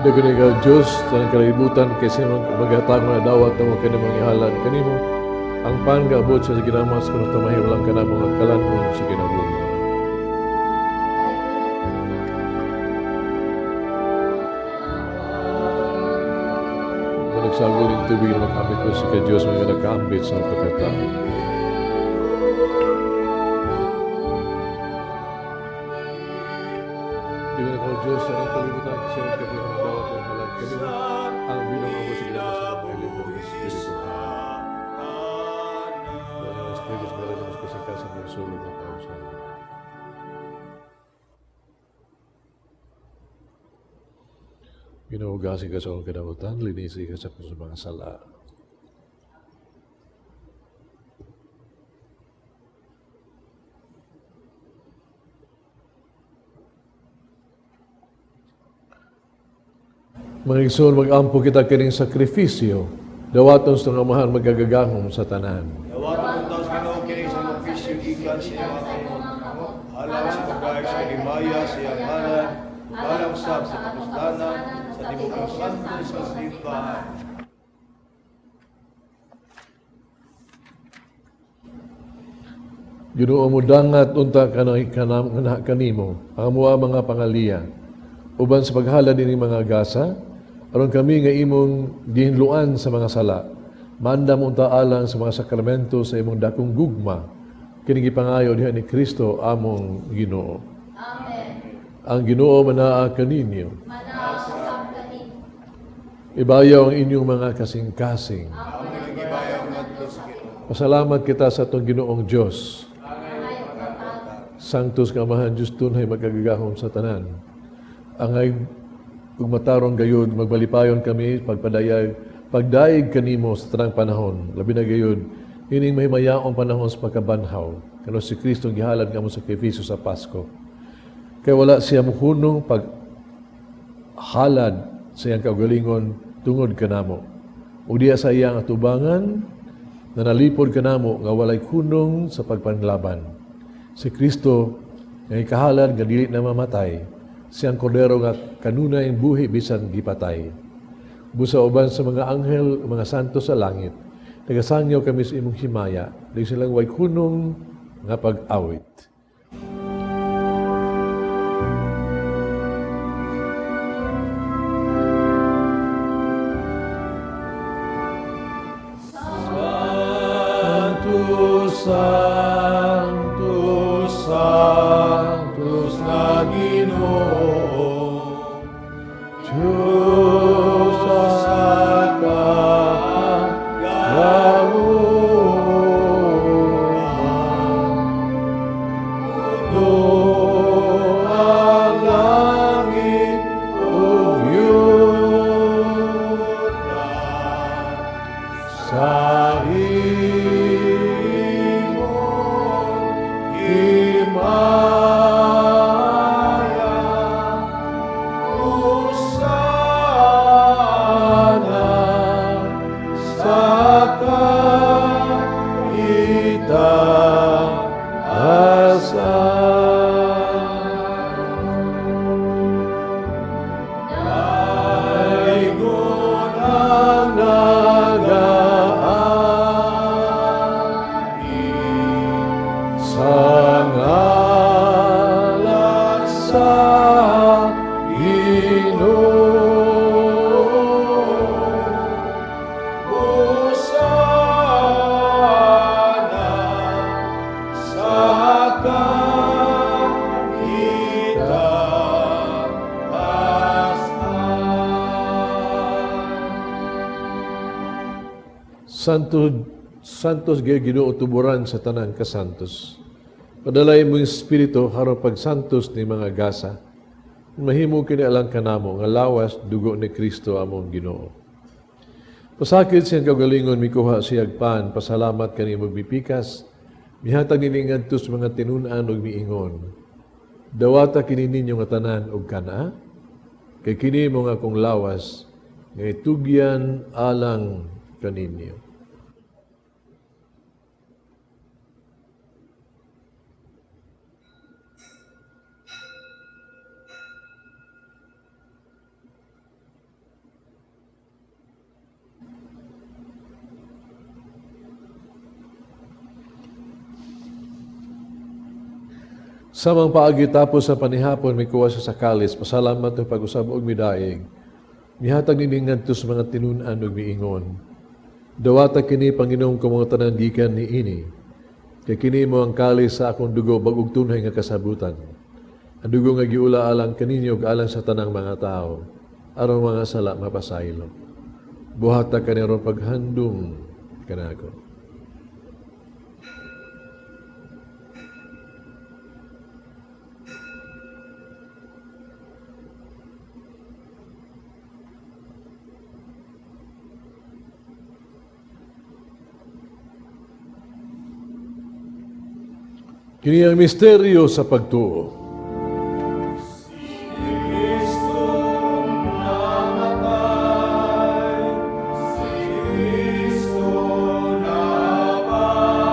Daghang ikaw, Diyos, sa kalibutan, kay sino maghatag mga dawat na mo kanimong ihalad kanimo. Ang pan nga abot sa ginamas, kuno tamahiwalang ka na mga kalanon sa kinabuhi. Managsagol yung tubig na mag-ambit ko sa kay Diyos, mga nakaambit sa pagkatao. Di ba ikaw, Diyos, sa kalibutan, kay sino kabilang mga dawat na ihalad kanimo. Ang bilang abot sa ginamas sa mga ilim ng Espiritu. Ang Espiritu sa mga ilim kasing-kasing ng sulog ng kausan. Ginoo, gasi ka sa akong kadamutan, linisi ka sa akong mga sala. Mga igsoon, mag-ampo kita kining sakripisyo, dawaton sa amahan magagagahom sa tanan. Dawaton unta sa Ginoo kini sakripisyo gikan sa iyang kamot, alang sa pagayag sa himaya sa iyang ngalan, ug alang sab sa kapuslanan sa tibuok santo sa simbahan. Ginoo mo dangat unta kanimo ang amoa mga pangaliya uban sa paghalad nining mga gasa, Aron kami nga imong gihinluan sa mga sala, maandam unta alang sa mga sakramento sa imong dakong gugma, kini gipangayo diha ni Kristo among Ginoo. Amen. Ang Ginoo manaa kaninyo. Manaa usab kaninyo. Ibayaw ang inyong mga kasing-kasing. Pasalamat kita sa atong Ginoong Dios. Sanctus nga Amahan Dios tunay magkagagahom sa tanan. Angay ug matarong gayud magbalipayon kami pagpadayag pagdayeg kanimo sa tanang panahon, labi na gayud ining mahimayaong panahon sa pagkabanhaw kano si Kristo ang gihalad nga among sakripisyo sa Pasko. Kay wala siya mohunong paghalad sa iyang kaugalingon tungod kanamo. Ug diha sa iyang atubangan nanalipod kanamo nga walay kunong sa pagpanlaban. Si Kristo nga ikahalad nga dili na mamatay, siyang kordero nga kanunay buhi bisan gipatay. Busa uban sa mga anghel, mga santo sa langit, nagasangyaw kami sa imong himaya, di silang way kunong nga pag-awit. Sanctus, Sanctus, Sanctus na Ginoo, Diyos sa kagauman. Puno ang langit ug yuta sa imong himaya. Hosana sa kaitaasan. Daygon ang nagaagi sa ngalan sa Ginoo. Hosana sa kaitaasan. Santo, Santos gyud Ginoo tuburan sa tanan ka santos. Padalay mo yung espiritu aron pagsantos ni mga gasa. Mahimo kini alang kanamo nga lawas dugo ni Kristo among Ginoo. Pasakit siyang kaugalingon mikuha siyag pan, pasalamat kanimo mipikas, mihatag nini ngadto sa mga tinun-an ug miingon. Dawata kini ninyo nga tanan og kana, kay kini mo nga akong lawas nga itugyan alang kaninyo. Samang paagi tapos sa panihapon, mikuha siya sa kalis, pasalamat ng pag-usab og midaig. Mihatag nini ngadto sa mga tinun-an ug miingon. Dawata kini Panginoong kamo nga tanan gikan niini. Kay kini mo ang kalis sa akong dugo bag-ug tunhay nga kasabutan. Ang dugo nga giula alang kaninyo ug alang sa tanang mga tawo, aron mga sala mapasaylo. Buhata kani aron paghandom kanako. Kini ang misteryo sa pagtuo. Si Kristo namatay, si Kristo nabanhaw,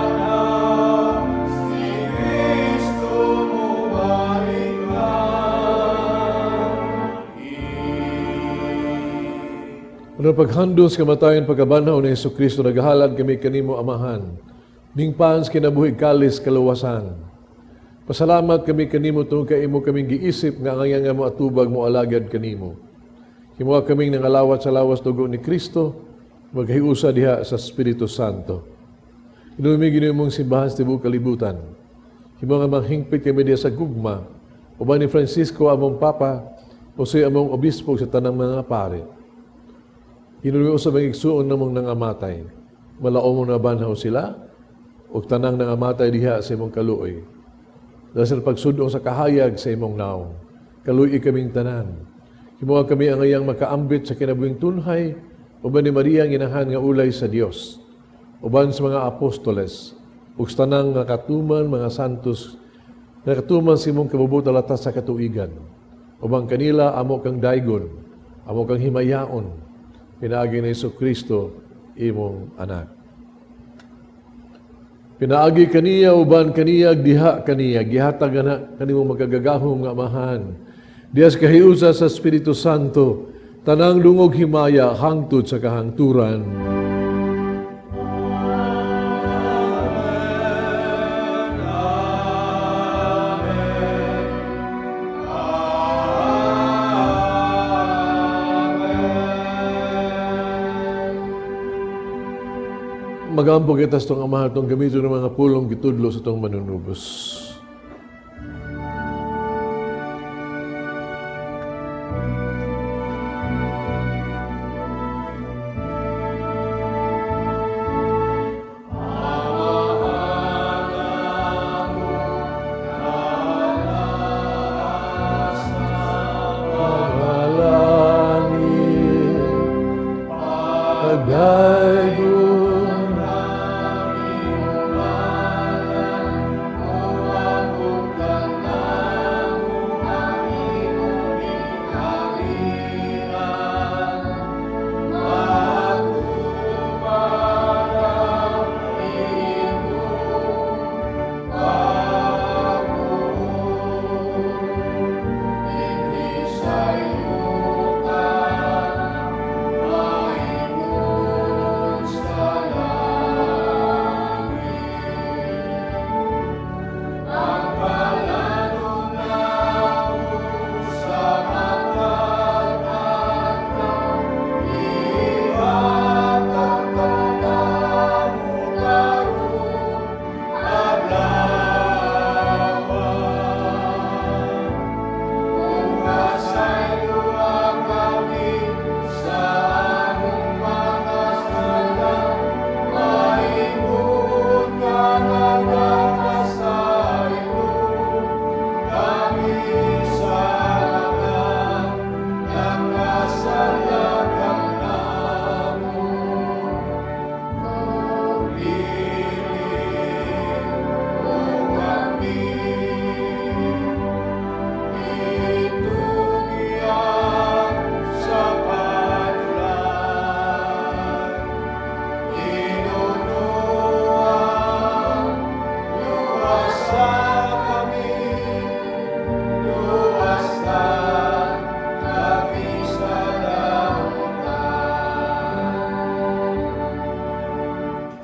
si Kristo mubalik na. Ano paghandom sa kamatayon pagkabanhaw ni Hesus Kristo, naghalad kami kanimo Amahan. Ning pans kinabuhi kalis kaluwasan. Pasalamat kami kanimo tungod kay imo kaming giisip nga ang nga mo atubag mo alagad kanimo. Himoa kaming nangalawat sa lawas dugo ni Kristo, magkahiusa diha sa Espiritu Santo. Hinumdumi Ginoo imong simbahan sa tibuok kalibutan. Himoa nga manghingpit kami diha sa gugma, uban ni Francisco among Papa, Jose among Obispo sa tanang mga pare. Hinumdumi usab ang igsuon namong nangamatay. Malaomong nabanhaw sila, ug tanang nangamatay diha sa imong kaluoy. Dahil sa pagsudong sa kahayag sa imong naong, kaluoy kaming tanan. Himoa kami angayang makaambit sa kinabuhing tunhay, uban ni Maria ang inahan nga ulay sa Dios, uban sa mga apostoles, ug sa tanang nga katuman mga santos, nga katuman sa imong kabubutan latas sa katuigan. Uban kanila amo kang daygon, amo kang himayaon, pinaagi ni Hesus Kristo imong anak. Pinaagi kaniya uban kaniya diha kaniya gihatag ana kanimo makagagahom nga Amahan. Diha sa kahiusa sa Espiritu Santo, tanang dungog himaya hangtod sa kahangturan. Magampo kita sa itong Amahan, itong gamiton ng mga pulong gitudlo sa itong manunubos. Pagdaygon,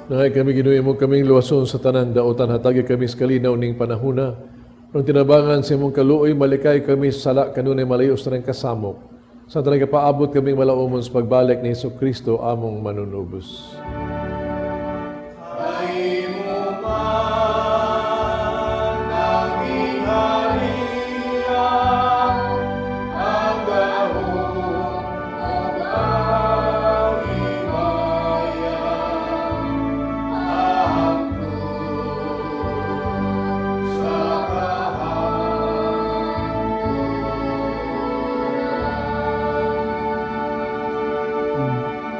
Nangay kami Ginoo imo kaming luwason sa tanang daotan, hatagi kami sa kalinaw ning panahuna. Nung tinabangan sa imong kaluoy, malikay kami sa sala kanunay malayo sa tanang kasamok. Sa tanang kapaabot kaming malaumon sa pagbalik ni Hesus Kristo among manunubos.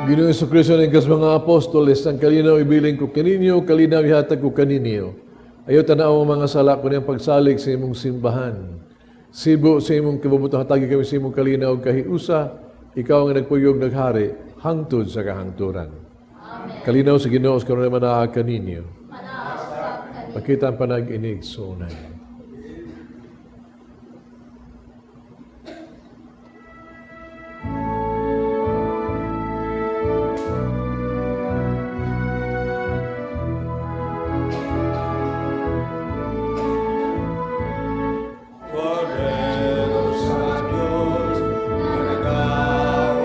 Ginoong Hesukristo, ng kas mga apostoles, ang kalinaw ibilin ko kaninyo, kalinaw ihatag ko kaninyo. Ayaw tanaw ang mga sala ko niyang pagsalig sa imong simbahan. Sibo sa imong kabubutong hatagi kami sa imong kalinaw kahiusa, ikaw ang nagpuyog naghari, hangtod sa kahangturan. Amen. Kalinaw sa Ginoo sa karon manaa kaninyo. Pakita ang panag-inig sa unay. Cordero sa Dios, nga nagawatay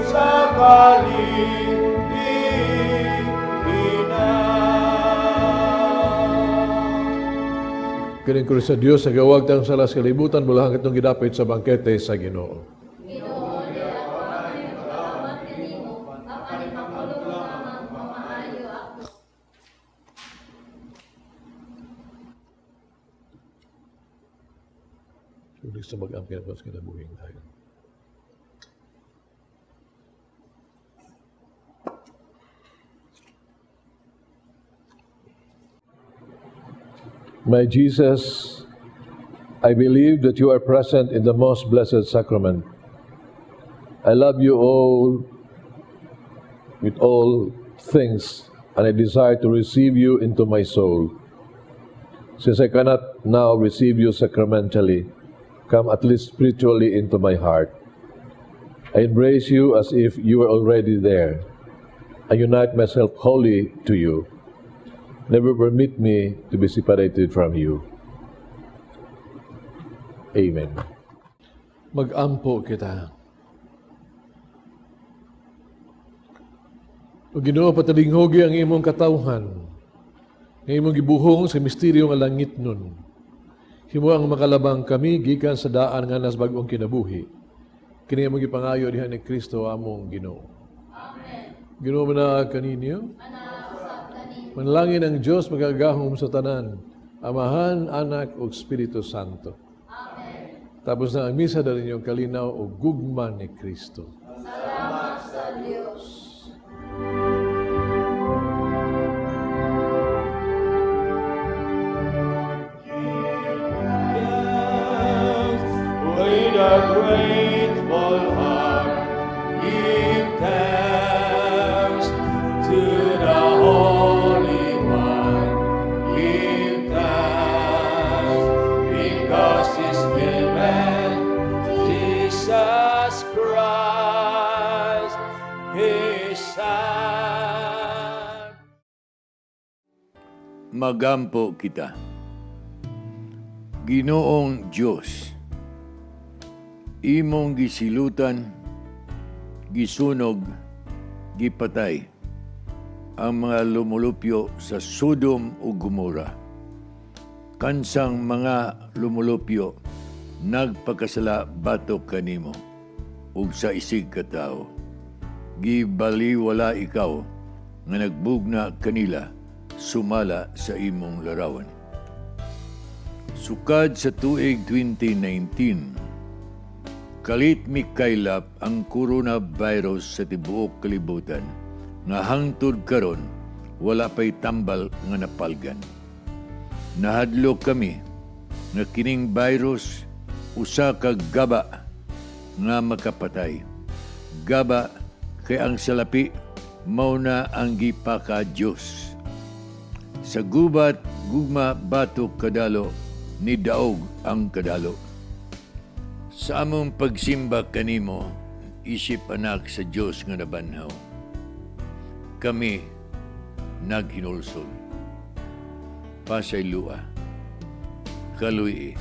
sa kalihina. Kining krus sa Dios sa gawagtang sala sa kalibutan mula hanggang gidapit sa bangkete sa Ginoo. Gusto mag-angkin ako sa kinabuhing tayo. My Jesus, I believe that you are present in the most blessed sacrament. I love you all with all things, and I desire to receive you into my soul. Since I cannot now receive you sacramentally, come at least spiritually into my heart. I embrace you as if you were already there. I unite myself wholly to you. Never permit me to be separated from you. Amen. Mag-ampo kita. O Ginoo, patalinghugi ang imong katawhan, nga imong gibuhong sa misteryo nga langit nun. Himo ang makalabang kami gikan sa daan nga nas bag-ong kinabuhi. Kini among gipangayo diha ni Kristo among Ginoo. Amen. Ginoo man kaninyo. Manalangin ang Dios magagahom sa tanan, Amahan, Anak ug Espiritu Santo. Amen. Tapos na ang misa dali ninyong kalinaw o gugma ni Kristo. Salamat sa Dios. With a grateful heart, give thanks to the Holy One. Give thanks because He's given Jesus Christ, His Son. Magampo kita. Ginoong Dios, imong gisilutan, gisunog, gipatay ang mga lumulupyo sa Sodom ug Gomora. Kansang mga lumulupyo nagpakasala batok kanimo ug sa isig katawo. Gibaliwala ikaw nga nagbugna kanila sumala sa imong larawan. Sukad sa tuig 2019, kalit mikaylap ang coronavirus sa tibuok kalibutan nga hangtod karon wala pay tambal nga napalgan. Nahadlok kami nga kining virus usa ka gaba nga makapatay. Gaba kay ang salapi mao na ang gipaka Dios. Sa gubat gugma batok kadalo ni daog ang kadalo. Sa among pagsimba kanimo, isip anak sa Dios nga nabanhaw. Kami naghinulsol. Pasaylua, kaluy,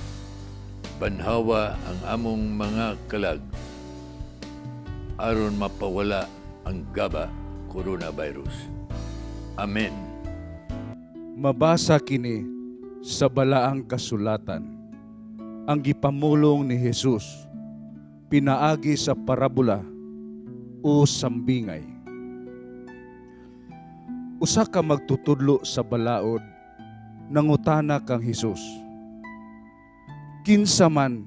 banhawa ang among mga kalag aron mapawala ang gaba coronavirus. Amen. Mabasa kini sa balaang kasulatan ang gipamulong ni Jesus pinaagi sa parabola o sambingay. Usa ka magtutudlo sa balaod nangutana kang Hesus, kinsa man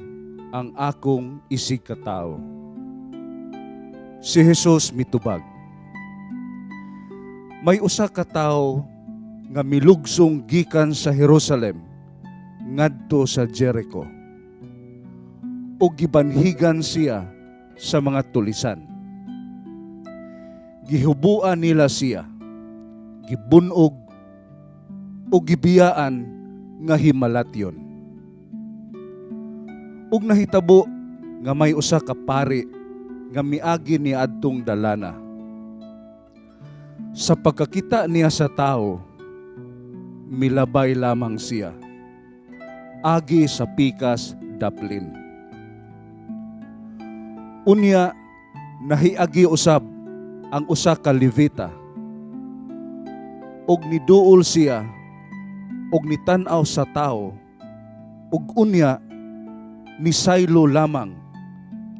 ang akong isig katao? Si Jesus mitubag, may usa ka tawo nga milugsong gikan sa Jerusalem ngadto sa Jericho, ug gibanhigan siya sa mga tulisan. Gihubuan nila siya, gibunog ug gibiyaan nga himalatyon. Ug nahitabo nga may usa ka pari nga miagi ni adtong dalana. Sa pagkakita niya sa tao, milabay lamang siya, agi sa pikas daplin. Unya, Nahiagi usab ang usa ka Levita ug niduol siya ug nitan-aw sa tawo ug unya nisaylo lamang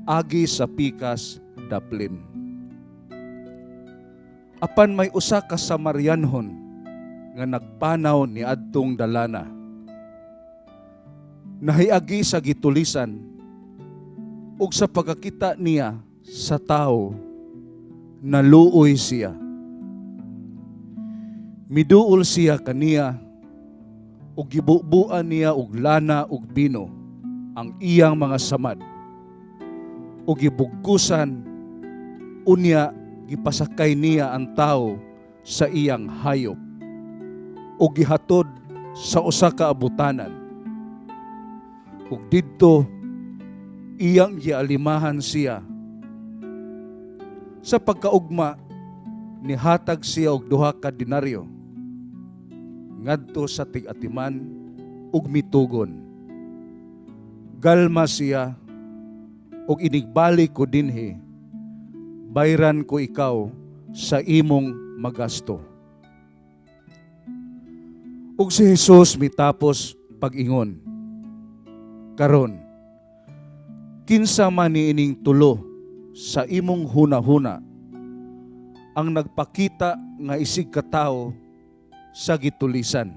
agi sa pikas daplin. Apan may usa ka Samarianhon nga nagpanaw ni adtong dalana. Nahiagi sa gitulisan ug sa pagkakita niya sa tawo, naluoy siya. Miduol siya kaniya ug gibubuan niya og lana ug bino ang iyang mga samad ug gibugkusan, unya gipasakay niya ang tawo sa iyang hayop ug gihatod sa usa ka abutanan ug didto iyang gialimahan siya. Sa pagkaugma, nihatag siya og 2 ka denaryo ngadto sa tig-atiman ug mitugon, "Galma siya ug inigbalik ko dinhi, bayran ko ikaw sa imong magasto." Ug si Jesus mitapos pag-ingon, "Karon, kinsa man niining tulo sa imong hunahuna ang nagpakita nga isig katawo sa gitulisan?"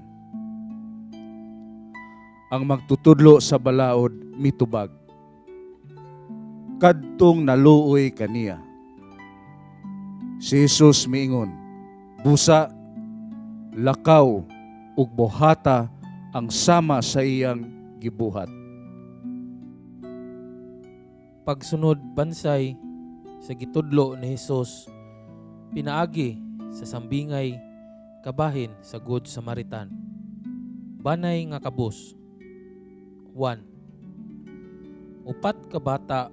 Ang magtutudlo sa balaod mitubag, "Kadtong naluoy kaniya." Si Jesus miingon, "Busa, lakaw ug buhata ang sama sa iyang gibuhat." Pagsunod bansay sa gitudlo ni Hesus pinaagi sa sambingay kabahin sa Good Samaritan. Banay nga kabus. 1. 4 ka bata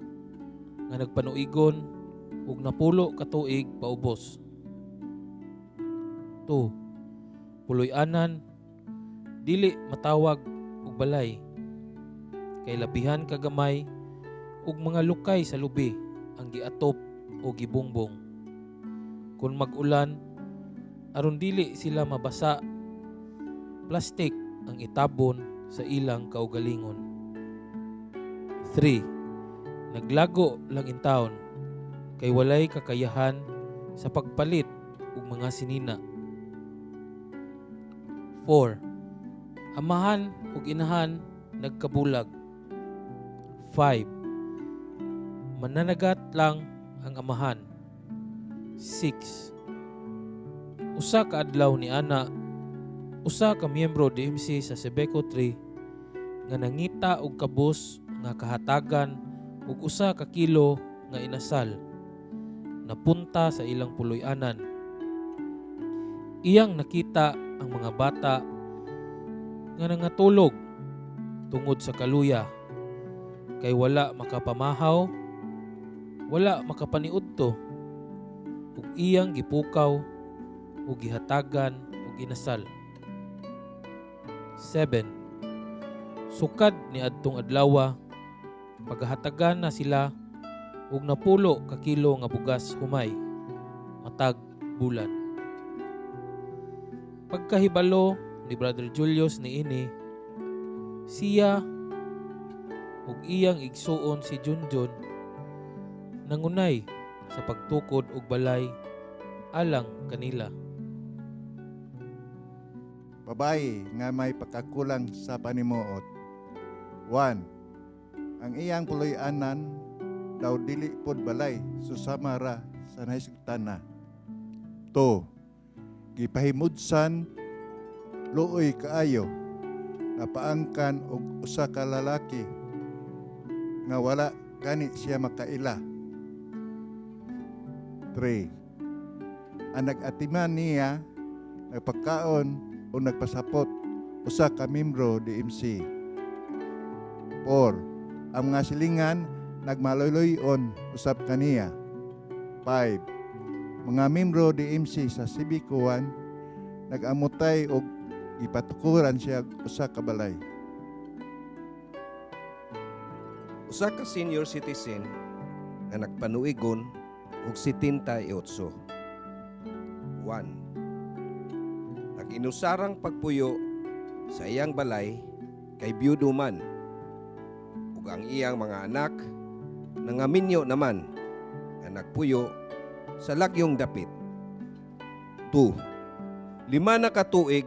nga nagpanuigon ug 10 ka tuig paubos. 2. Puloy-anan dili matawag og balay kay labihan kagamay ug mga lukay sa lubi ang giatop o gibungbong. Kung mag-ulan, aron dili sila mabasa, plastik ang itabon sa ilang kaugalingon. 3. Naglago lang intawon kay walay kakayahan sa pagpalit og mga sinina. 4. Amahan ug inahan nagkabulag. 5. Mananagat lang ang amahan. 6. Usa ka adlaw ni ana, usa ka miyembro DMC sa Sebeco 3 nga nangita og kabus nga kahatagan og 1 ka kilo nga inasal, napunta sa ilang puloy-anan. Iyang nakita ang mga bata nga nangatulog tungod sa kaluya kay wala makapamahaw, wala makapaniudto, ug iyang gipukaw ug gihatagan og inasal. 7. Sukad ni adtong adlawa, pagahatagan na sila og 10 ka kilo nga bugas humay matag bulan. Pagkahibalo ni Brother Julius niini, siya ug iyang igsuon si Junjun nangunay sa pagtukod og balay alang kanila. Babae nga may pagkakulang sa panimuot. 1. Ang iyang puloy-anan daw dili pod balay, susama ra sa nahisugtan na. 2. Gipahimudsan, luoy kaayo, napaangkan og usa ka lalaki nga wala gani siya makaila. 3. Ang nag-atiman niya, nagpakaon o nagpasapot, usa ka membro DMC. 4. Ang mga silingan nagmaluyloy-on usab kaniya. 5. Mga membro DMC sa Civico 1 nag-amutay og gipatukuran siya og usa ka balay. Usa ka senior citizen nga nagpanuigon ug 78. 1. Nag-inusarang pagpuyo sa iyang balay kay biyudo man ug ang iyang mga anak nangaminyo naman nga nagpuyo sa lagyong dapit. 2. 5 na ka tuig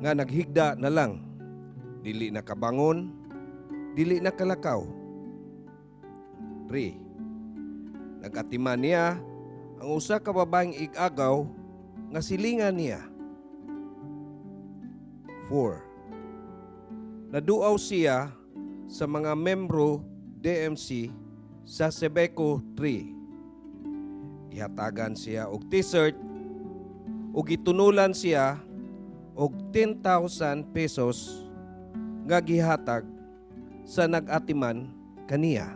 nga naghigda na lang, dili na kabangon, dili na kalakaw. 3. Nag-atiman niya ang usa ka babaeng ig-agaw nga silingan niya. 4. Naduaw siya sa mga membro DMC sa Sebeco 3. Gihatagan siya og T-shirt ug gitunulan siya og 10,000 pesos nga gihatag sa nag-atiman kaniya.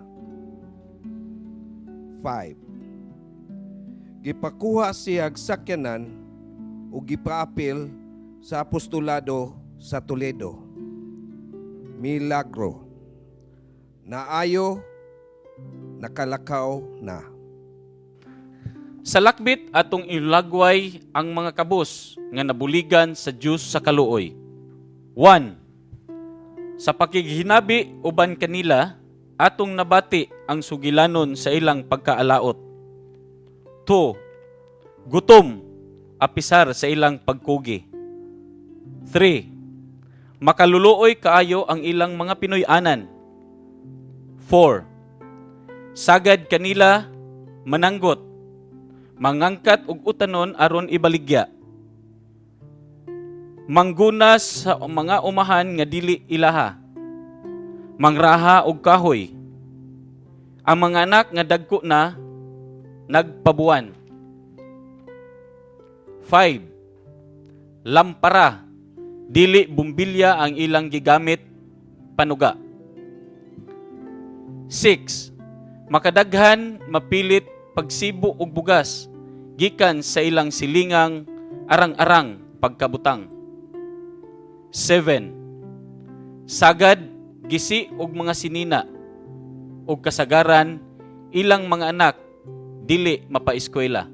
5. Gipakuha siya og sakyanan ug gipaapil sa apostolado sa Toledo. Milagro. Naayo, nakalakaw na. Sa lakbit atong ilagway ang mga kabus nga nabuligan sa Dios sa kaluoy. 1. Sa pakighinabi uban kanila, atong nabati ang sugilanon sa ilang pagkaalaot. 2. Gutom apisar sa ilang pagkugi. 3. Makaluluoy kaayo ang ilang mga Pinoy-anan. 4. Sagad kanila mananggot, mangangkat og utanon aron ibaligya. Manggunas sa mga umahan nga dili ilaha. Mangraha og kahoy. Ang mga anak nga dagko na nagpabuan. 5. Lampara, dili bumbilya ang ilang gigamit panuga. 6. Makadaghan mapilit pagsibo og bugas gikan sa ilang silingang arang-arang pagkabutang. 7. Sagad gisi og mga sinina og kasagaran ilang mga anak dili mapaeskwela.